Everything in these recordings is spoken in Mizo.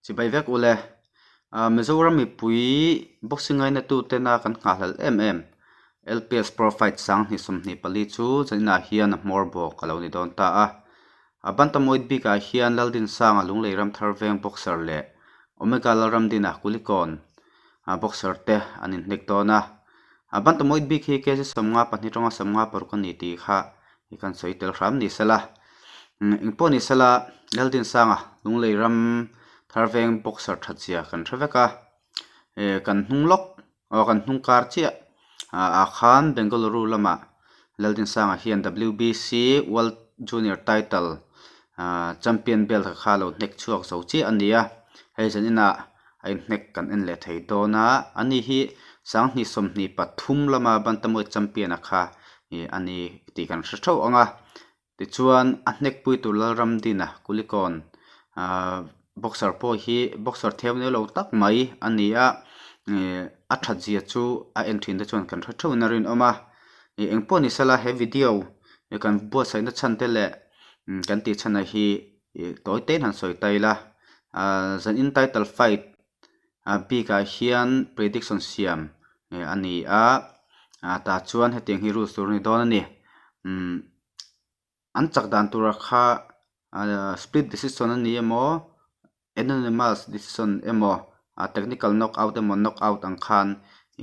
Chibai vek ule. Mizoram mipui boxing ngainatu tena kan nghahhlelh em em LPS Pro Fight Sanghnih 24 chu zaninah hian a hmawr bawk a lo ni dawn ta a. A bantamweight bikah hian Laldinsanga Lunglei Ramthar Veng boxer leh Omega Lalramdina Kulikawn boxer te an inhnek dawn a. A bantamweight bik hi kg 52 atanga 56 a ni tih kha i kan sawi tel hram ni sela. Engpawh ni sela Laldinsanga Lunglei ram thar veng boxer that zia kan hre vek a. Kan hnung lawk aw kan hnung kar chiah ah khan Bengaluru lamah Laldinsanga hian WBC World Junior Title Champion belt kha lo hnek chhuak zo chiah a ni a. Hei zaninah a inhnek kan en leh thei dawn a, ani hi 2023 lama Bantamweight champion a kha a ni tih kan hre theuh ang a. Tichuan a hnekpui tur Lalramdina Kulikawn boxer pawh hi boxer theu nilo tak mai a ni a, a that zia chu a en thin te chuan kan hre theuhin a rinawm a. Engpawh ni sela he video kan buatsaihna chhan te leh kan tih chhan ah hi Ih tawi te in han sawi ta ila ah zan in title fight ah bik ah hian prediction siam eh a ni a ah tah chuan hetiang hi rules tur a ni dawn a ni umm an chak dan tura kha ah split decision a ni emaw unanimous decision emaw ah technical knock out emaw knock out ang khan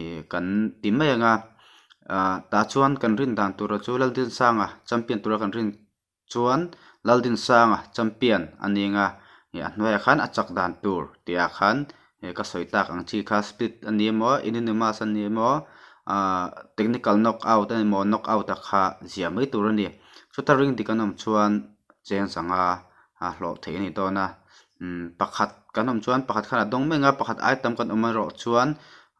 ih kan ti mai ang a ah tah chuan kan rin dan tura chu Laldinsanga champion tura kan rin Chuan Laldinsanga champion a ning a, a hnuaiah khan a chak dan tur tih ah khan ka sawi tak ang chi kha split a ni emaw unanimous a ni emaw ahh technical knock out a ni emaw knock out a kha ziah mai tur a ni. Chuta ring dik an awm chuan cheng sanga hlawh theih a ni dawn a, umm pakhat kan awm chuan pakhat khan a dawng mai ang a, pakhat ai tam kan awm erawh chuan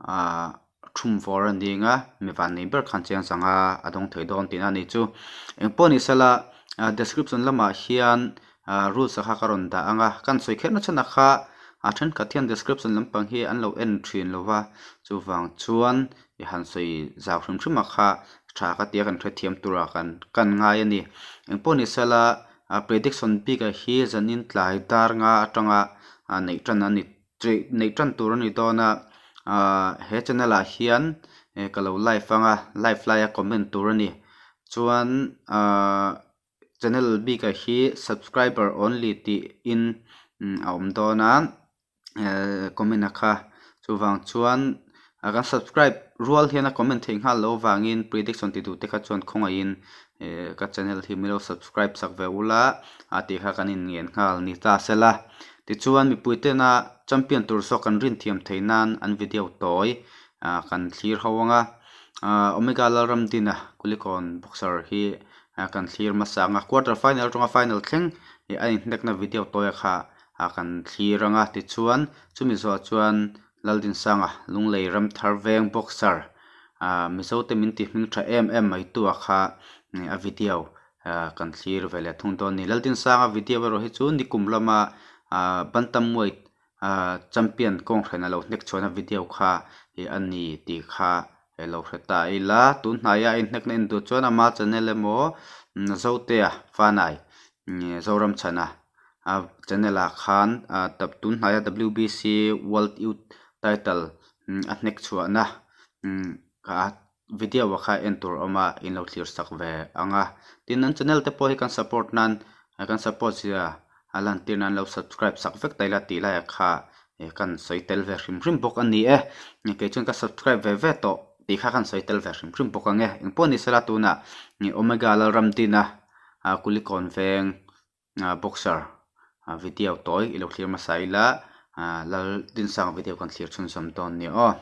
ahh thum vawr a ning a, mi van nei ber khan chiang chang a, a dawng thei dawn tihna a ni chu. Engpawh ni sela description lamah hian rules a kha ka rawn dah ang a, kan sawi kher na chhan a kha a thenkhat hian description lampang hi an lo en thin lo va, chuvang chuan i han sawi zau hrim hrim a kha tha ka tia kan hrethiam tura kan kan ngai a ni. Engpawh ni sela prediction bik ah hi zanin tlai dar nga atanga neih tan a ni. Neih tan tur a ni dawn a, ahh he channel ah hian ka lo live ang a, live laia comment tur a ni. Chuan ahh channel bik ah hi subscriber only tih in a awm dawn a, ehh comment a kha. Chuvang chuan kan subscribe rual hian a comment theih nghal loh avangin prediction ti duh te kha chuan khawngaihin ehh ka channel hi min lo subscribe sak ve ula a tih kha kan inngen nghal ni ta sela. Tichuan mipui tena champion tur zawk kan rin thiam theih nan an video tawi ah kan thlir ho ang a, ah Omega Lalramdina Kulikawn boxer hi kan thlir hmasa ang a, quarter final atanga final thleng ih a inhnekna video tawi a kha ah kan thlir ang a, tichuan chumi zawh chuan Laldinsanga Lunglei Ramthar Veng boxer ah Mizo te min ti hming tha em em mai tu a kha a video kan thlir ve leh thung dawn a ni. Laldinsanga video erawh hi chu nikum lama ah bantamweight ah champion kawnghren a lo hnek chhuahna video kha ih a ni tih kha lo hre ta ila. Tun hnaia a inhnekna en duh chuan ama channel emaw Zotea Fanai Zoramchhana a channel ah khan ah tun hnaia WBC World Youth Title a hnek chhuahna kha video ah kha en tur a awm a in lo thlir sak ve ang a tin an channel te pawh hi kan support nan kan support zia a lan tir nan lo subscribe sak vek ta ila tih lai ah kha kan sawi tel ve hrim hrim bawk a ni e kei chuan ka subscribe ve ve tawh tih kha kan sawi tel ve hrim hrim bawk ang e engpawh ni sela tunah Omega Lalramdina Kulikawn veng boxer video tawi i lo thlir hmasa ila Laldinsanga video kan thlir chhunzawm dawn nia aw.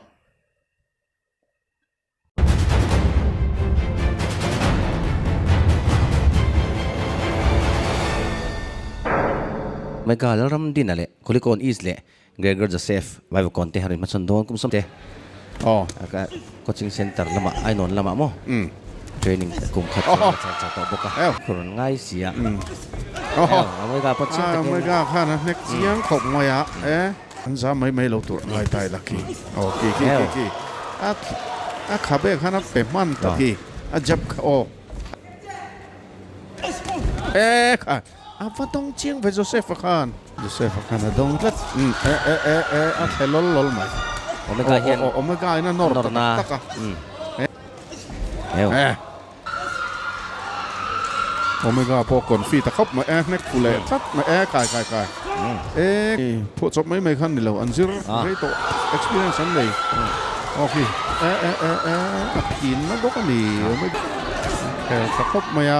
Mega Lalramdina leh Kulikawn East leh Gregor Joseph Vaivakawn te han inhmachhawn dawn kum sawm te coaching center lamah Ainawn lamah maw training kum khat chuan a char char tawh bawk a khur an ngai si a Omega pawh chiang takin Omega khan a hnek chiang khawp mai a e an zam mai mai lo tur ngai ta ila khi aw khi khi khi khi a a khabe khan a pe hman ta khi a jab kha aw e kha a va tawng chiang ve Joseph-a khan. Joseph-a khan a dawng tlat. Umm e e e e a thle lawl lawl mai. Omega hian Aw aw Omega in a nawr ta tak tak a. E. Omega pawh confi ta khawp mai e hnek fu leh tlat mai e kai kai kai. E phuah chawp mai mai khan ni lo an zir rei tawh experience an nei. Aw khi e e e e a phin na bawk a ni Omega khel ta khawp mai a.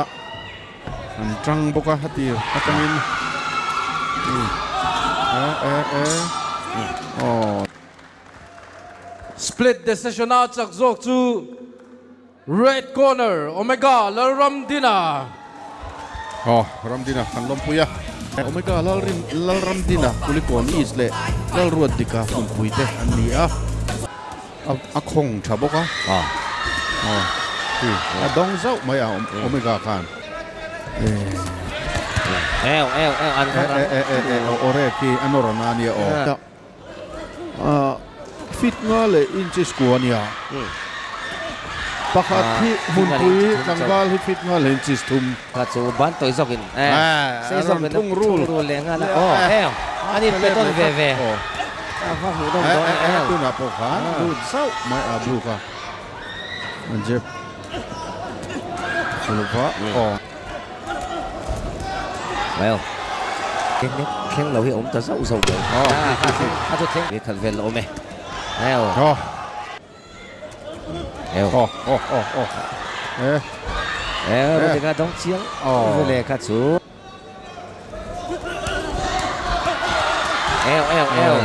An tang bawk a hati atangin e e e aw. Split decision a chak zawk chu Red Corner Omega Lalramdina. Aw Ramdina kan lawmpui a. Omega Lalrin Lalramdina Kulikawn East leh Lalruat Dika hmunpui te an ni a. A khawng tha bawk a. Aw a dawng zauh mai a Omega khan. Eo eo eo an kha ram. E e e ore khi a nawr a nia aw. Fit nga leh inches kua nia. Pakhat hi hmunpui tlangval hi fit nga leh inches thum. Kha chu ban tawi zawkin sei zawkin thung rul leh nghal a. Aw eo an in pe tawn ve ve. A va hmuh dawm dawn e. Tunah pawh khan lut zauh mai a blue kha an jep lova aw. Well thleng lo hi a awm ta zauh zauh mai. A chu thleng khat vel la awm e. Eo. Eo. Aw aw aw aw. E. Eo Rodriga dawng chiang vele kha chu. Eo eo eo.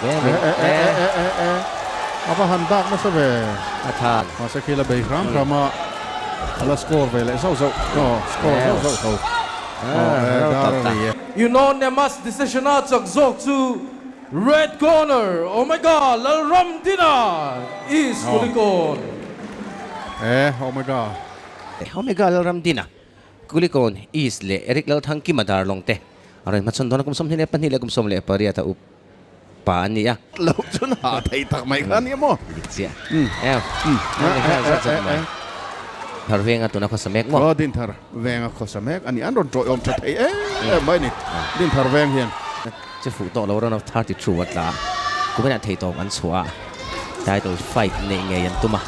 E e e e e e. A va han dak nasa ve. A tha. Mahse khi la bei hram hram a. A la score ve leh zauh zauh. Aw score zauh zauh tho. Aw e dar a ri e. Unanimous decision a chak zawk chu Red Corner Omega Lalramdina East Kulikawn. E Omega. Omega Lalramdina Kulikawn East leh Eric Lalthangkima Darlawng te a rawn hmachhawn dawn a, kum 22 leh kum 18 a upa an ni a. Lo chuan ha thei tak mai kha a nia maw? Dik chiah. Ew. Zat zat mai. Thar venga tuna khawsa mek maw? Aw din thar venga khawsa mek a ni. An rawn tawih awm tha thei em em mai a ni. Din thar veng hian. Che fuh tawh lo round of 32 a tla a, kuminah theihtawp an chhuah a, title fight neih ngei an tum a.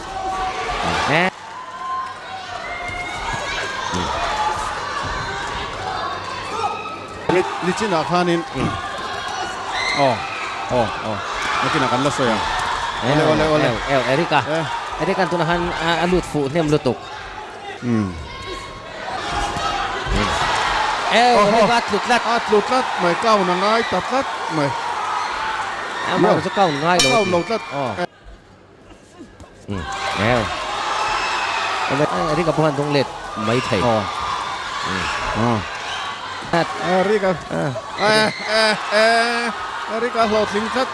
Nichinah khanin aw aw aw nakinah kan la sawi ang. Awle awle awle. Ew Eric-a Eric-a'n tunah khan a lut fuh hnem lutuk. Ew Eric-a a tlu tlat. A tlu tlat mai count a ngai ta tlat mai. Amah chu count ngai lo. A count lo tlat. Ew. Eric-a pawh khan dawng let mai thei. Aw. Eric-a. Eric-a hlawhtling tlat.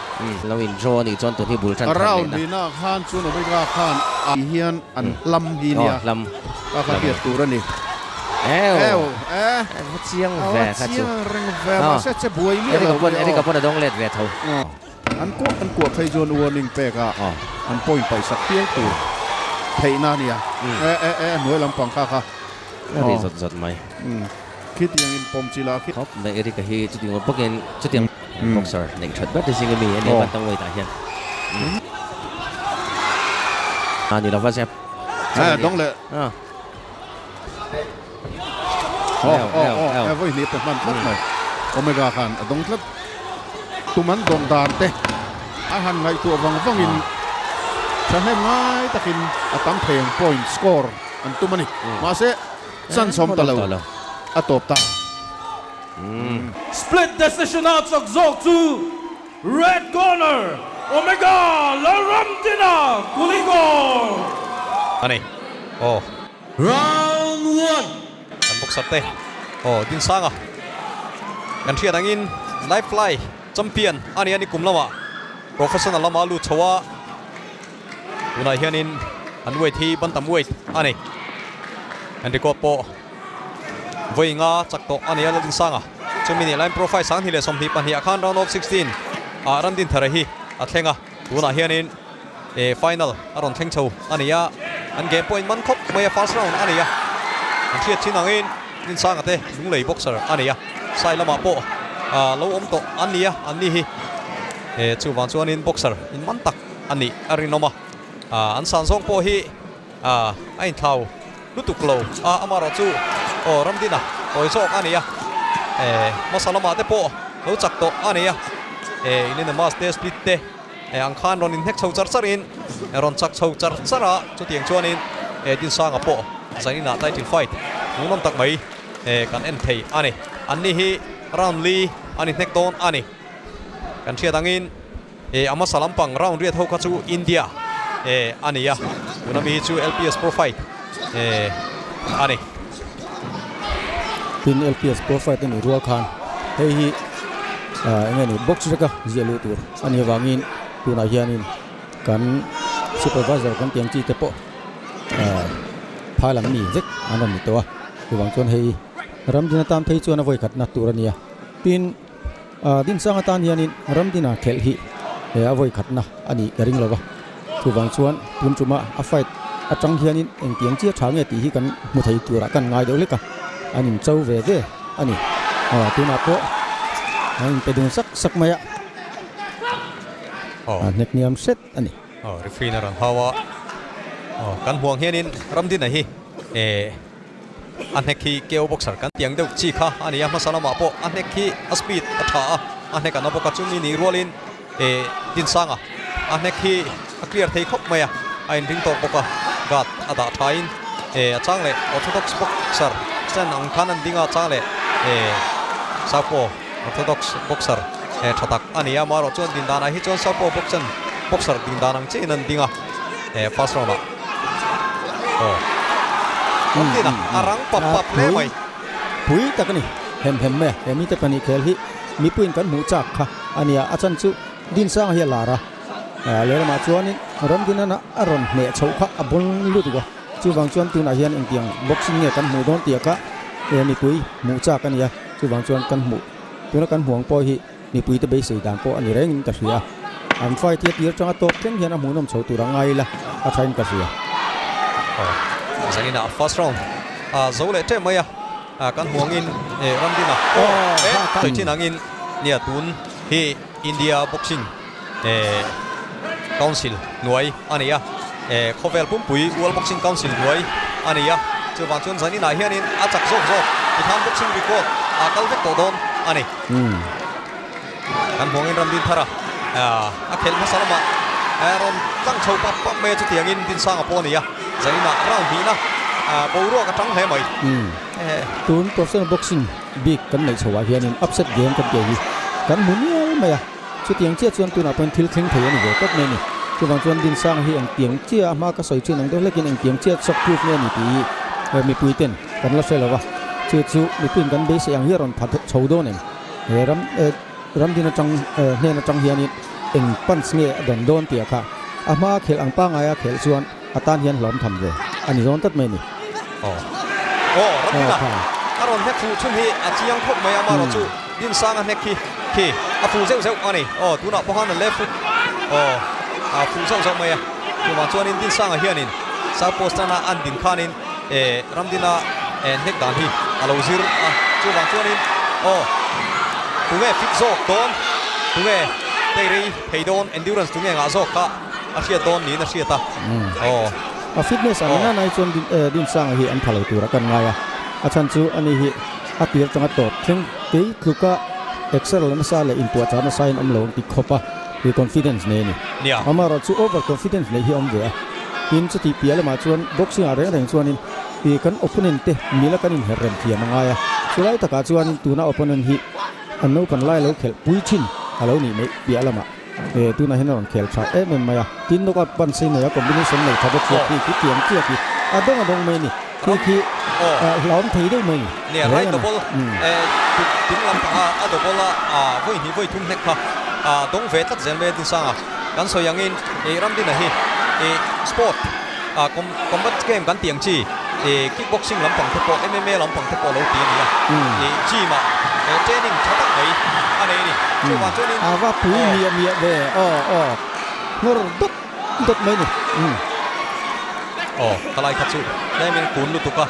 Lo in draw a nih chuan tun hi bul tan thar leh na. Round hnihna khan chuan Omega khan a hian an hlam hi nia. Hlam. Ka kha hriat tur a ni. Ew. Ew. Va chiang ve kha chu. Chiang reng ve mahse che buai miah lo. Eric-a pawn a dawng let ve tho. An kuah an kuah phei chuan warning pek a an point paihsak pial tur theihna a nia. E e e a hnuai lampang kha kha. A ri zawt zawt mai. Khitiang in pawm chi lah khi. Khawp mai Eric-a hi chutiang bawkin chutiang boxer neih that ber te zing ami a nia bantamweight ah hian. A ni lova zep. E dawng leh. Aw aw aw e vawi hnih pe hman tlat mai. Omega khan a dawng tlat. Tum an dawng dan te a han ngaihtuah vang vangin thahnem ngai takin a tam thei ang point score an tum a ni. Mahse chance awm ta lo a tawp ta. Split decision a chak zawk chu Red Corner Omega Lalramdina Kulikawr. A ni. Aw. Round one. Kan boxer te aw Dinsanga kan hriat angin Life Fly champion a ni a ni kum lamah professional lama lut chho a, tunah hianin an weight hi bantam weight a ni. An record pawh vawi nga chak tawh a ni a Laldinsanga chumi nih laiin profile 2022 ah khan round of 16 ah Ramdinthara hi a thleng a, tunah hianin E final a rawn thleng chho a ni a, an game pawh in man khawp mai a, first round a ni a, an hriat thin angin Rinsanga te lunglei boxer a ni a. Sai lamah pawh lo awm tawh an ni a, an ni hi chuvang chuanin boxer in man tak a nih a rinawm a, an san zawng pawh hi a inthlau lutuk lo a, amaherawh chu aw Ramdina tawi zawk a ni a, hmasa lamah te pawh lo chak tawh a ni a, Ilinamas te split te ang khan rawn inhnek chho char charin rawn chak chho char char a, chutiang chuanin Dinsanga pawh zaninah title fight hmuhnawm tak mai kan en thei a ni. Anni hi round li a ni hnek dawn a ni. Kan hriat angin a hmasa lampang round riat ho kha chu India a ni a, tuna mi hi chu LPS Pro Fight a ni. Tin LPS Pro Fight a nih rual khan hei hi eng nge ni box veka ziah luh tur a nih avangin tunah hianin kan supervisor kan tiang chi te pawh phai lam mi vek an rawn ni tawh a, chuvang chuan hei Ramdina tan phei chuan a vawi khatna tur a ni a, tin Dinsanga tan hianin Ramdina khelh hi a vawi khatna a nih ka ring lo va, chuvang chuan tun tuma a fight atang hianin engtiang chia tha nge tih hi kan hmu thei turah kan ngai deuh hlek a, an incho ve ve a ni. Tunah pawh an inpe dun sak sak mai a, a hnek hniam hret a ni. Referee in a rawn hau a, kan hmuh ang hianin Ramdina hi a hnek hi KO boxer kan tih ang deuh chi kha a ni a, hmasa lamah pawh a hnek hi a speed a tha a, a hnek a na bawk a, chumi nih rualin Dinsanga a hnek hi a clear thei khawp mai a, a inring tawk bawk a, guard a dah thain a chang leh orthodox boxer stand ang khan an ding a, a chang leh Southpaw orthodox boxer tha tak a ni a, amaherawh chuan din danah hi chuan Southpaw boxer ding dan ang chiahin an ding a, first round ah aw Ramdina a rang pap pap hle mai. Pui tak a ni, hem hem mai a, he mite pahnih khel hi mipuiin kan hmuh chak kha a nia, a chan chu Dinsanga hi a lar a, lehlamah chuanin Ramdinana a rawn hneh chhoh kha a bawn lutuk a, chuvang chuan tunah hian engtiang boxing nge kan hmuh dawn tih kha mipui hmuh chak a nia, chuvang chuan kan hmuh tuna kan hmuh ang pawh hi mipuite beisei dan pawh a ni rengin ka hria, an fight hi a tir atanga tawp thleng hian a hmuhnawm chho tur a ngai ila a thain ka hria. Aw, zaninah first round a zo leh tep mai a. Kan hmuh angin Ramdina sawi thin angin nia tun hi India Boxing Council hnuai a ni a, khawvel pumpui World Boxing Council hnuai a ni a, chuvang chuan zaninah hianin a chak zawk zawk tikhan boxing record a kal vek tawh dawn a ni. Kan hmuh angin Ramdin Thara a khelh hmasa lamah rawn tlang chho pap pap mai a, chutiangin Dinsanga pawh a ni a, zaninah round hnihna boruak a tang hle mai. Tun professional boxing bik kan neih chhoah hianin upset game kan tih hi kan hmu mial mai a, chutiang chiah chuan tunah pawhin thil thleng thei a ni ve tawp mai a ni. Chuvang chuan Dinsanga hi engtiang chiah a hma ka sawi thin ang deuh hlekin engtiang chiah shock proof nge a ni tih hi mipuiten kan la hre lo va, chu chu mipuiin kan beisei ang hi a rawn pha chho dawn em? He ram Ramdin atang hnen atang hianin eng punch nge a dawn dawn tih a kha a hma khelh ang pangaia khelh chuan a tan hian hlawm tham ve a ni dawn tlat mai a ni. Aw aw Ramdina a rawn hnek fuh chhun hi a chiang khawp mai a, amaherawh chu Dinsanga hnek khi khi a fuh zeuh zeuh a ni. Aw tunah pawh khan a left foot aw a fuh zauh zauh mai a, chuvang chuanin Dinsanga hianin south post tana an din khanin Ramdina hnek dan hi a lo zir a, chuvang chuanin aw tunge fit zawk dawn, tunge teirei thei dawn, endurance tunge ngah zawk kha a hriat dawn niin a hriat a, aw. A fitness ang nana hi chuan Dinsanga hi an tha lo tur a kan ngai a, a chhan chu ani hi a tir atanga tawp thleng kei tluka exer la nasa leh inpuahchah nasa in awm lo ang ti khawp a, hi confidence nei a ni. Amaherawh chu over confidence neih hi a awm ve a. Tin, chutih piah lamah chuan boxing ah reng reng chuanin ih kan opponent te mila kan inherh rem thiam a ngai a, chulai takah chuanin tuna opponent hi an naupan lai lo khelh pui thin a lo nih mai piah lamah eh tunah hian a rawn khel tha em em mai a, tin knockout punch hi nei a combination nei tha bawk sia khi khi tiang chiah khi a dawng a dawng mai a ni, khi khi hlauhawm thei deuh mai a ni. Nia right double ding lampanga a double a vawi hnih vawi thum hnek kha a dawng ve tlat zel mai a Dinsanga. Kan sawi angin ih Ramdina hi ih sport ah combat game kan tih ang chi ih kickboxing lampang te pawh MMA lampang te pawh lo ti a ni a, ih gym ah training tha tak mai a nei a ni. Chuvang chuanin A va pui miah miah ve aw aw nghawr dawt dawt mai a ni. Aw khalai kha chu tlemin kun lutuk a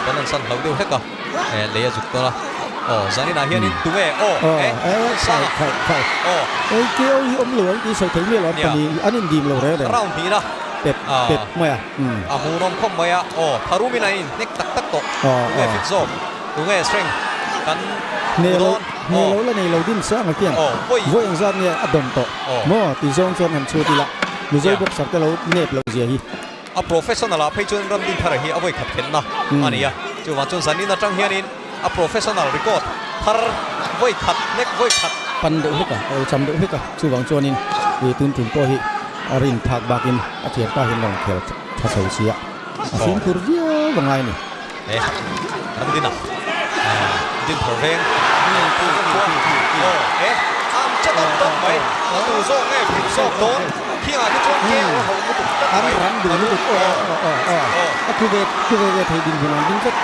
balance an hlo deuh hlek a lei a zuk dawn a. Aw zaninah hianin tunge aw e Sanga aw. Ei KO hi awm lo ang tih sawi thei miah lo an pahnih an indim lo reng reng. Round hnihna pep pep mai a. A hmuhnawm khawp mai a aw tharumin a inhnek tak tak tawh tunge fit zawk tunge strength kan hmu dawn aw. Hne lo la nei lo din Sanga khian vawi engzat nge a dawm tawh maw tih zawng chuan han chhut ila Mizo boxer te lo nep loh zia hi. A professional ah phei chuan Ramdinthara hi a vawi khat khelhna a ni a, chuvang chuan zanin atang hianin a professional record thar vawi khat nek vawi khat. Pan deuh hlek a, awl cham deuh hlek a, chuvang chuanin ih tun tum pawh hi a rin phak bakin a thian pa hian rawn khel tha chho si a, a fimkhur viau a ngai a ni. E Ramdina Dinthar veng aw e am che dawt dawt mai a tu zawk nge phit zawk dawn khingah te chuan ke a ho lutuk tlat mai an rang dun lutuk aw aw aw aw a thu ve thu ve ve thei dinhmun an ding tlat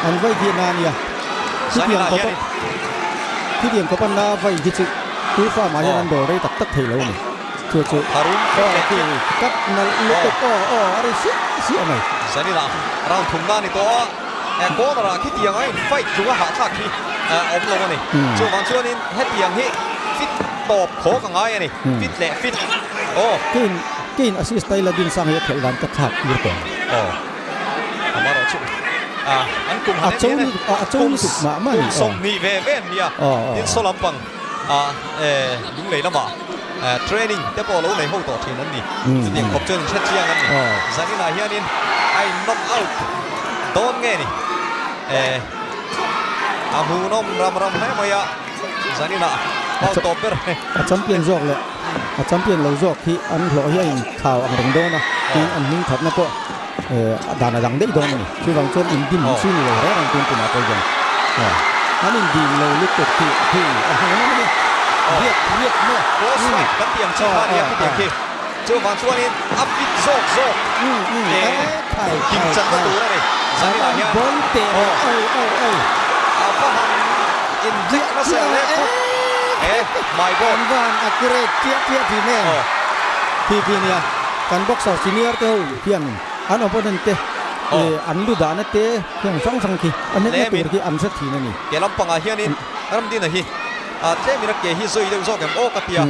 an vai hi na ania khitiang khawpa khitiang khawpa na vai hi chu tu fa mah hian an dawr rei tak tak thei lo a ni chu chu aw khi kat nalh lutuk aw aw a ri siah siah mai. Zanina round thumna a ni tawh a, he corner ah khitiang a in fight chung a hahthlak hi a awm lo a ni. Chuvang chuanin hetiang hi fit tawp khawk a ngai a ni, fit leh fit aw. Kein kein assist taila din sang hi a khelh dan ka thlak tir tawh. Aw amarawh chu a an kum han en hian a cho lutuk mah mah a ni. Kum 20 ve ve an nia tin saw lampang a lunglei lamah training te pawh lo nei ho tawh thin an ni. Chutiang khawp chuan inhre chiang an ni. Zaninah hianin a in knock out dawn nge ni? A hmuhnawm ram ram hle mai a, zaninah foul tawp ber. A champion zawk leh a champion lo zawk hi an hlawh hi a inthlau ang reng dawn a, tin an hming thatna pawh a dan a dang daih dawn a ni. Chuvang chuan indim chu ni lo reng reng tun tumah pawh hian an indim lo lutuk tih khi a hmuhnawm a ni. Riak riak maw? Close fight kan tih ang chi kha a nia khitiang khi. Chuvang chuanin a fit zawk zawk ding channa tur a ni. Zaninah hian a va han inhnek nasa hle khawp e my god. An va han accurate chiah chiah thin em? Khi khi nia kan boxer senior te ho hian an opponent te an lu dahna te heng hrang hrang khi a hnekna tur khi an hre thin a ni. Ke lampangah hianin Ramdina hi tlemin a ke hi zui deuh zawk em aw ka tia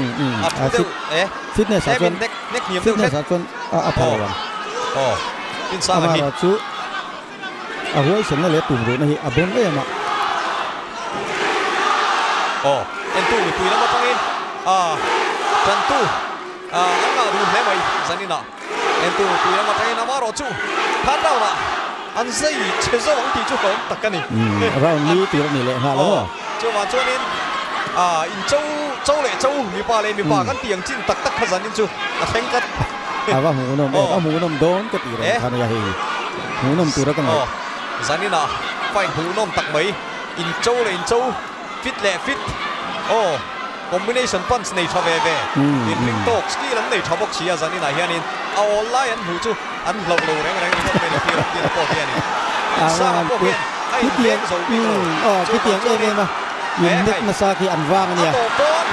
a thu deuh e. Fitness ah chuan fitness ah chuan a pha lo ang. Amara chu a huaisenna leh tum ruhna hi a bon em a. Aw entu mipui lam atangin a tantu an ngah dun hle mai zaninah entu mipui lam atangin amarawh chu third round ah an zai chhe zo ang tih chu hlawm tak a ni. Round li tur a ni leh nghal ang aw. Chuvang chuanin in cho cho leh cho mipa leh mipa kan tih ang chin tak tak kha zanin chu a thleng tlat. A va hmuhnawm em, a hmuhnawm dawn ka tih reng kha nia hei hmuhnawm tura ka ngaih. Zaninah fight hmuhnawm tak mai in cho leh in cho fit leh fit aw combination punch nei tha ve ve inring tawk skill an nei tha bawk si a zaninah hianin a awl lai an hmuh chu an hlauh lo reng reng ringawt mai ni tir an tir pawh hianin Sanga pawh hian a inveng zo bik lo. Khitiang em em a innek nasa khi an vang a nia. A tawp dawn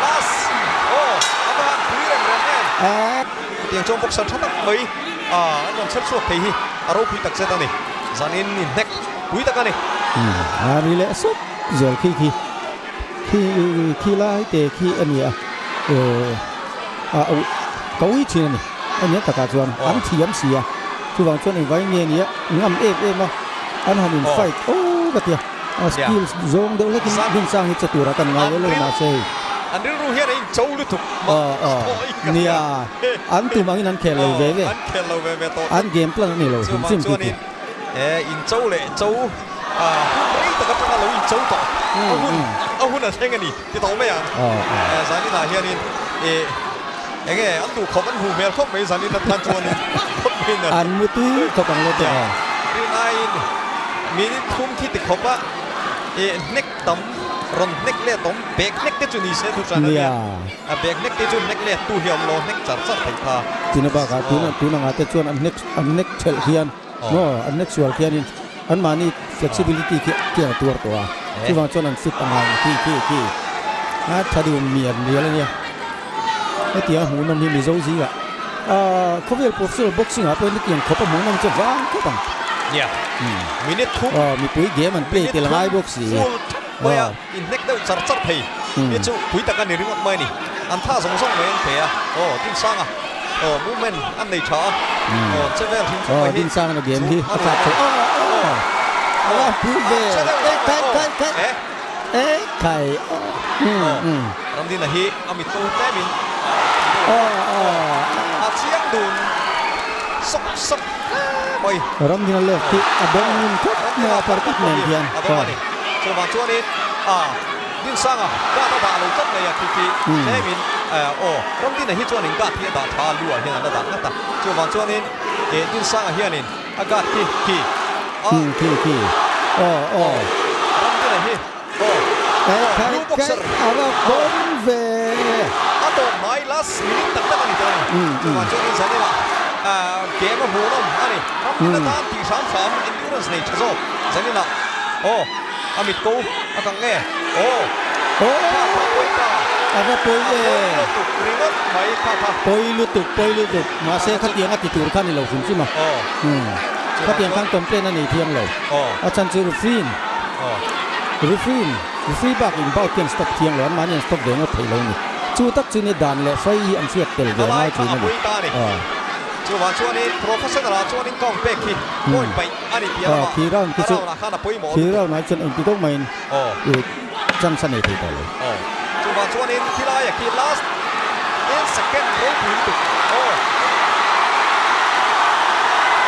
last aw a va han pui reng reng em. Khitiang chuan boxer tha tak mai an rawn chher chhuak thei hi a ropui tak zet a ni. Zanin inhnek pui tak a ni. A ri leh sawp zel khi khi khi khi lai te khi a ni a a ka ui thin a ni. A nia takah chuan an thiam si a, chuvang chuan engvai nge nia ngam em em a, an han in fight aw ka tia, a skills zawng deuh hlekin hmun sang hi che tura kan ngai leh lo mahse hei. An rilru hian a in cho lutuk mah Nia, an tum angin an khel lo ve ve, an khel lo ve ve tawh an game plan a ni lo hrim hrim chu ti. In cho leh cho hun rei tak atanga lo in cho tawh a hun a hun a thleng a ni ti tawh mai ang zaninah hianin ih Enge an duh khawp an hmuh hmel khawp mai zanin atan chuanin khawp mai in an mu tui khawp ang lo tawh a. Rin aiin minute thum khi ti khawp a i hnek tam rawn hnek let awm bag hnek te chu ni se thu hran a nia a bag hnek te chu hnek let tu hi a awm lo hnek char char thei kha. Tuna bakah tuna tuna ngah te chuan an hnek an hnek thelh hian maw an hnek sual khianin anmahni flexibility khi tiang a tuar tawh a chuvang chuan an fit ang ang khi khi khi a tha dun mial mial a nia. Hetiang a hmuhnawm hi Mizo zingah ahh khawvel professional boxing ah pawhin hetiang khawp a hmuhnawm chu vang khawp ang. Nia, minute thum. Aw mipui game an play tel ngai bawk si. Full thak mai a, inhnek deuh char char thei hi chu pui tak a ni ringawt mai a ni. An tha zawng zawng mai an pe a, aw Dinsanga aw movement an nei tha a, aw che vel hrim hrim mai hi Dinsanga game hi a chak thei aw aw a pui ve e kai kai kai e kai aw Ramdina hi a mit ko tlemin aw aw a chiang dun sawk sawk hle mai. Ramdina left hi a dawng ngun khawp mai a parkat nen hian a dawng a ni. Chuvang chuanin a Dinsanga guard a dah lo tlat mai a khi khi tlemin aw Ramdina hi chuanin guard hi a dah tha a lu ah hian a la dah ngat a. Chuvang chuanin Dinsanga hianin a guard khi khi a khi khi aw aw Ramdina hi aw aw blue boxer a va bawm ve a tawp mai last minute tak tak a ni tawh a ni. Chuvang chuanin zaninah game a hmuhnawm a ni. Ramdina tan tih hram hram endurance nei tha zawk zaninah aw a mit ko a kang nge aw kha kha pawi ta a va pawi a pawi lutuk ringawt mai kha kha pawi lutuk pawi lutuk mahse khatiang a ti tur kha ni lo hrim hrim a aw khatiang khan complain a nei thiang lo aw a chan chu referee aw referee referee bak in bout hian stop thiang lo an mahni an stop ve ngawt thei lo ni chu tak chu ni dan leh hrai hi an hriat tel ve alai ngai kha thin a a ni pui ta ni chuvang chuanin professional ah chuanin count pek hi point paih a ni piah lama khi round khi a chu round ah khan a pawimawh khi lutuk round ah chuan engti tawk maiin aw chance a nei thei tawh lo aw chuvang chuanin khilai a khi last 10 second ropui lutuk aw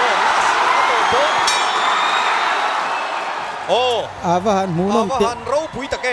aw last a tawp dawn aw a va han hmuhnawm a va te han ropui tak em.